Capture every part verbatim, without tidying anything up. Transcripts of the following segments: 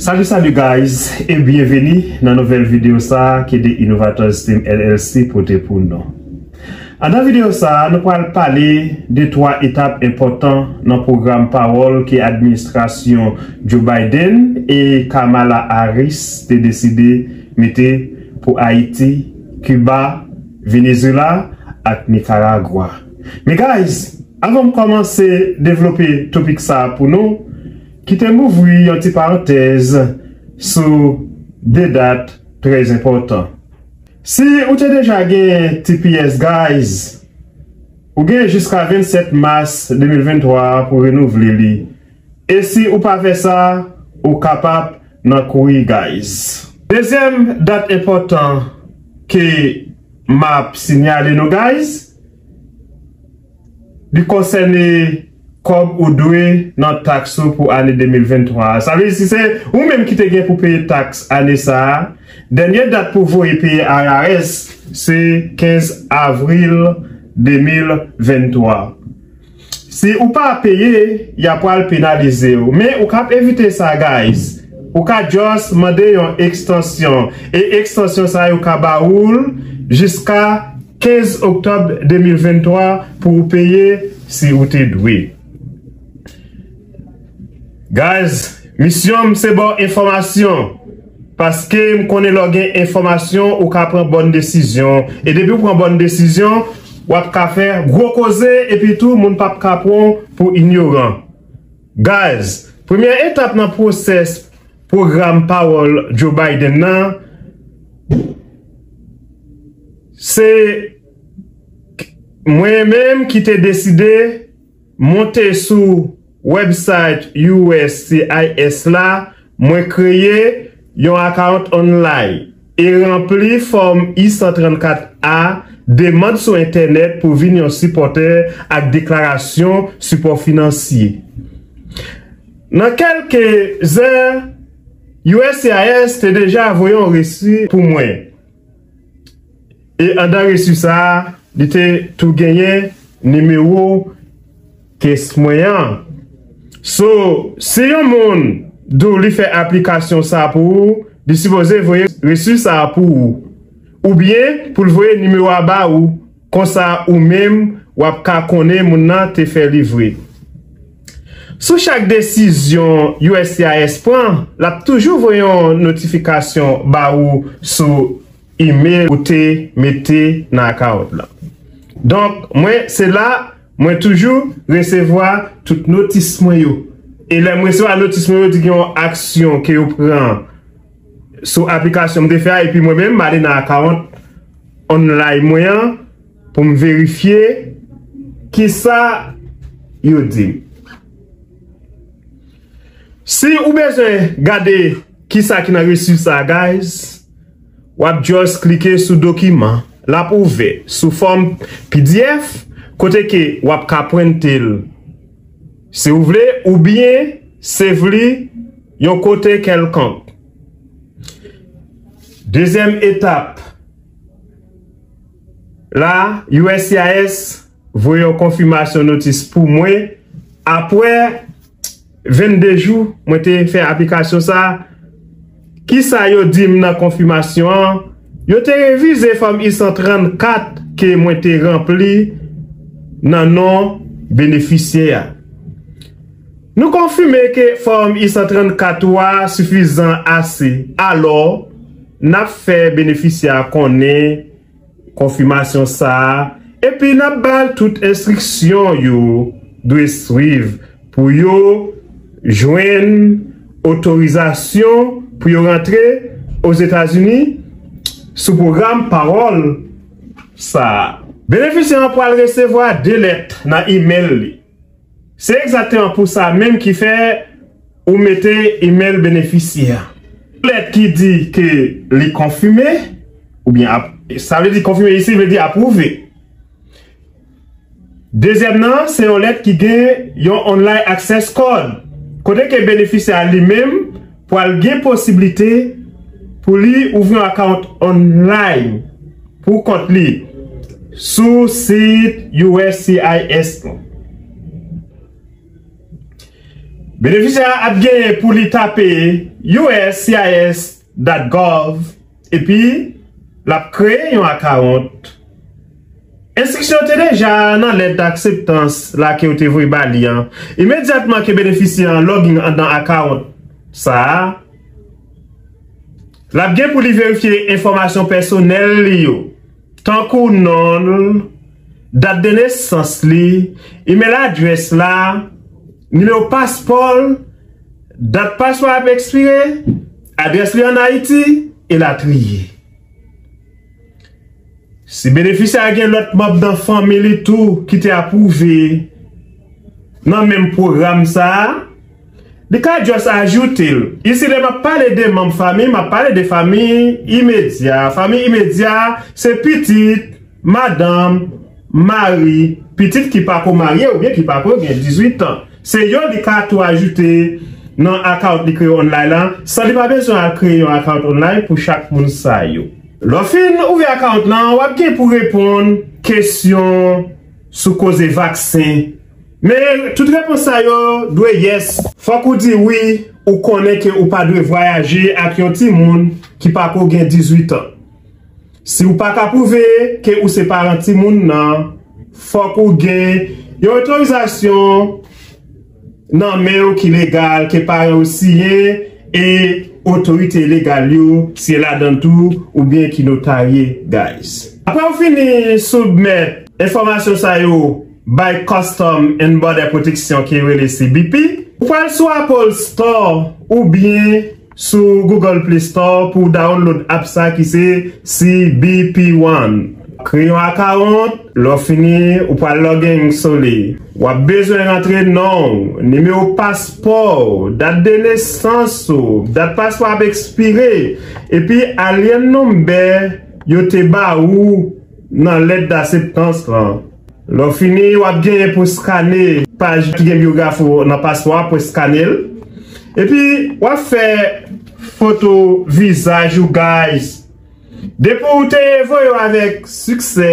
Salut, salut guys, e byenveni nan nouvèl videyo sa a ke The Innovators Team L L C pote pou nou. Anndan videyo sa a, nou pral pale de twa etap enpòtan nan pwogram pawòl ke administrasyon Joe Biden e Kamala Harris te deside mete pou Ayiti, Kiba, Venezuela ak Nicaragua. Men guys, anvan m kòmanse devlope topik sa a pou nou, kite m ouvri yon ti parantèz sou de dat trè enpòtan. Si ou te deja gen T P S, guys, ou gen jiska vennsèt mas de mil venntwa pou renouvle li. E si ou pa fè sa, ou kapab nan kouri, guys. Dezyèm dat enpòtan ke m ap sinyale nou, guys, li konsène kòb ou dwe nan taks ou pou ane de mil venntwa a. Sa vle di, si se ou menm ki te gen pou peye taks ane sa a, dènye dat pou voye peye I R S se kenz avril de mil venntwa. Si ou pa peye, y a pral penalize w. Men ou ka evite sa, guys. Ou ka just mande yon ekstansyon. E ekstansyon sa yo ka ba ou l jiska kenz oktòb de mil venntwa pou ou peye si ou te dwe. Guys, misyon m se ba w enfòmasyon. Paske m konnen lè w gen enfòmasyon, ou ka pran bòn desizyon. E depi w pran bòn desizyon, w ap ka fè gwo koze, epi tou, moun p ap ka pran w pou inyoran. Guys, premyè etap nan pwosès pwogram pawòl Joe Biden nan, se mwen menm ki te deside monte sou website U S C I S la, mwen kreye yon account online e ranpli fòm I san trannkat A, demann sou entènèt pou vin yon sipòtè ak deklarasyon sipò finansye. Nan kèlke zè, U S C I S te deja voye yon resi pou mwen. E anndan resi sa a, li te tou genyen nimewo kès mwen an. So, si yon moun di w li fè aplikasyon sa a pou ou, li sipoze voye resi sa a pou ou. Oubyen pou l voye nimewo a ba ou, konsa ou menm w ap ka konnen moun nan te fè li vre. Sou chak desizyon U S C I S pran, l ap toujou voye yon notifikasyon ba ou sou imèl ou te mete nan akawont lan. Donk, mwen, se la, mwen toujou resevwa tout notis mwen yo. E lè m resevwa notis mwen yo, di gen yon aksyon ke yo pran sou aplikasyon m te fè a, epi mwen menm, m ale nan akawont online mwen an pou m verifye kisa yo di m. Si ou bezwen gade kisa ki nan resi sa, guys, w ap just klike sou dokiman. L ap ouvè sou fòm P D F, kote ke w ap ka prente l si ou vle, oubyen save li yon kote kèlkonk. Dezyèm etap la, U S C I S voye yon konfimasyon notis pou mwen apre vennde jou mwen te fè aplikasyon sa. Kisa yo di m nan konfimasyon an? Yo te revize fòm I san trannkat ke mwen te ranpli nan non benefisyè a. Nou konfime ke fòm I san trannkat ou a sifizan ase. Alò, n ap fè benefisyè a konnen konfimasyon sa a, epi n ap ba l tout enstriksyon yo dwe swiv pou yo jwenn otorizasyon pou yo rantre Ozetazini sou pwogram pawòl sa a. Benefisyè an pral resevwa de lèt nan imèl li. Se egzakteman pou sa menm ki fè ou mete imèl benefisyè a. Lèt ki di ke li konfime, oubyen ap-, sa vle di konfime isi, vle di apwouve. Dezyèm nan, se yon lèt ki gen yon Online Access Code, kote ke benefisyè a li menm pral gen posiblite pou li ouvri yon account online pou kont li sou sit U S C I S lan. Benefisyè a ap gen pou li tape U S C I S dot gov epi l ap kreye yon account. Enstriksyon te deja nan lèt akseptans la ke yo te voye ba li an. Imedyatman ke benefisyè an login anndan account sa a, l ap gen pou li verifye enfòmasyon pèsonèl li yo, tankou non l, dat de nesans li, email adrès la, nimewo paspò l, dat paspò ap ekspire, adrès li ann Ayiti, elatriye. Si benefisyè a gen lòt manm nan fanmi li tou ki te apwouve nan menm pwogram sa a, li ka just ajoute l. Isi, lè m ap pale de manm fanmi, m ap pale de fanmi imedya. Fanmi imedya, se pitit, madanm, mari, pitit ki pako marye oubyen ki pako gen dizuit an. Se yo li ka tou ajoute nan account li kreye online lan, san li pa bezwen al kreye yon account online pou chak moun sa yo. Lè w fin ouvè account lan, w ap gen pou reponn kesyon sou koze vaksen. Men tout repons sa yo dwe yes. Fòk ou di wi, ou konnen ke ou pa dwe vwayaje ak yon timoun ki pako gen dizuit an. Si ou pa ka pwouve ke ou se paran timoun nan, fòk ou gen yon otorizasyon nan men w ki legal, ke paran w siyen e otorite legal yo siyen ladan l tou, oubyen ki notarye, guys. Apre w fini soumèt enfòmasyon sa yo bay Customs and Border Protection ki rele C B P, ou pral sou Apple Store oubyen sou Google Play Store pou w download app sa ki se C B P One. Kreye yon account, lè w fini, ou pral login sou li. W ap bezwen rantre non w, nimewo paspò w, dat de nesans ou, dat paspò ap ekspire, epi alien number yo te ba ou nan lèt dakseptans lan. Lè w fini, w ap genyen pou skane paj ki gen biyografi w nan paspò a, pou skane l. Epi, w ap fè foto vizaj ou, guys. Depi w te voye yo avèk siksè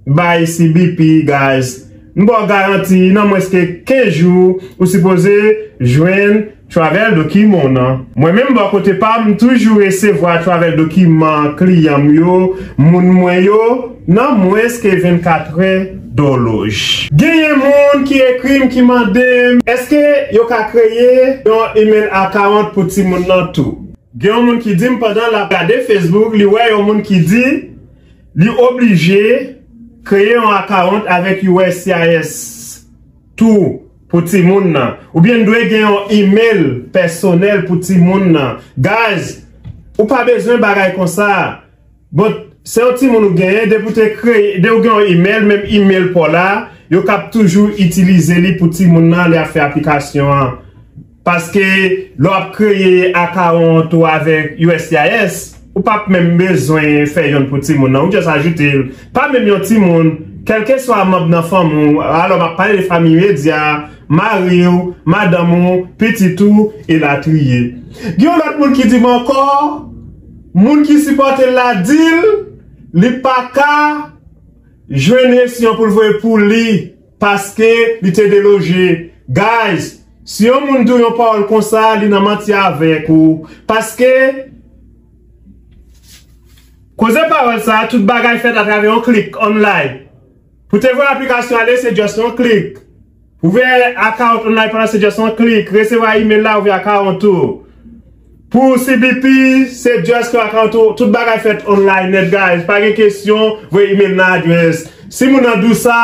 bay C B P, guys, m ba w garanti, nan mwens ke kenz jou, ou sipoze jwenn travel dokiman w nan. Mwen menm, bò kote pa m, m toujou resevwa travel dokiman kliyan m yo, moun mwen yo, nan mwens ke vennkatrè dòlòj. Genyen moun ki ekri m, ki mande m, èske yo ka kreye yon email account pou timoun nan tou? Gen yon moun ki di m pandan l ap gade Facebook, li wè yon moun ki di li oblije kreye yon account avèk U S C I S tou pou timoun nan. Oubyen l dwe gen yon email pèsonèl pou timoun nan. Guys, ou pa bezwen bagay konsa. Bon, se yon timoun ou genyen, depi w te kreye, depi w gen yon email, menm email pa w la, yo kab toujou itilize li pou timoun nan lè y ap fè aplikasyon an. Paske lè w ap kreye account ou avèk U S C I S, ou p ap menm bezwen fè youn pou timoun nan, ou just ajoute l. Pa menm yon timoun, kèlkeswa manm nan fanmi w, alò m ap pale de fanmi imedya, mari w, madanm ou, pitit ou, elatriye. Gen yon lòt moun ki di m ankò, moun ki sipòte l la di l, li pa ka jwenn reksyon pou l voye pou li, paske li te deloje. Guys, si yon moun di w yon pawòl konsa, li nan manti avèk ou. Paske, koze pawòl sa, tout bagay fèt atravè yon klik online. Pou te voye aplikasyon ale, se just yon klik. Ouvè account online pa la, se just yon klik. Resevwa email la, ouvè account ou. Pou C B P, se just yon account ou. Tout bagay fèt online nèt, guys. Pa gen kesyon, voye email nan adrès. Si moun nan di w sa,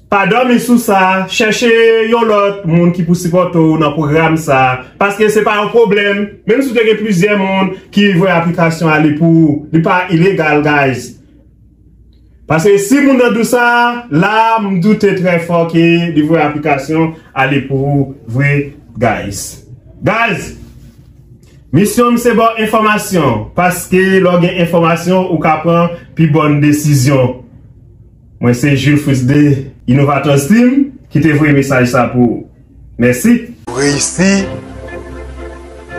pa dòmi sou sa, chèche yon lòt moun ki pou sipòte w nan pwogram sa. Paske se pa yon pwoblèm. Menm si w te gen plizyè moun ki voye aplikasyon ale pou ou, li pa ilegal, guys. Paske si moun nan di w sa, la, m doute trè fò ke li voye aplikasyon ale pou ou vre, guys. Guys, misyon m se ba w enfòmasyon, paske lè w gen enfòmasyon, ou ka pran pi bòn desizyon. Mwen se Jules Fritz de Innovators Team ki te voye mesaj sa pou ou. Mèsi. Reyisi.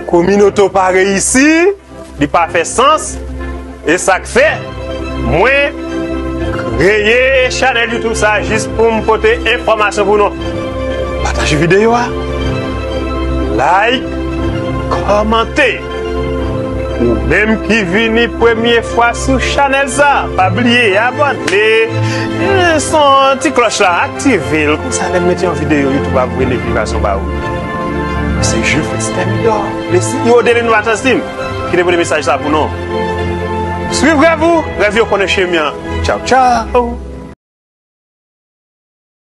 Kominote w pa reyisi, li pa fè sans. E sa k fè mwen kreye chanèl YouTube sa jis pou m pote enfòmasyon pou nou. Pataje videyo a, like, kòmante. Ou menm ki vini premye fwa sou chanèl sa, pa bliye abòne. Eh, son ti klòch la, aktive l. Konsa lè m mete yon videyo, YouTube ap voye notifikasyon ba ou. Se Jules Fritz Thermidor, le C E O de Innovators Team, ki te pote mesaj sa pou nou. Swiv rèv ou, rèv yo konnen chemen an. Tchaw, tchaw.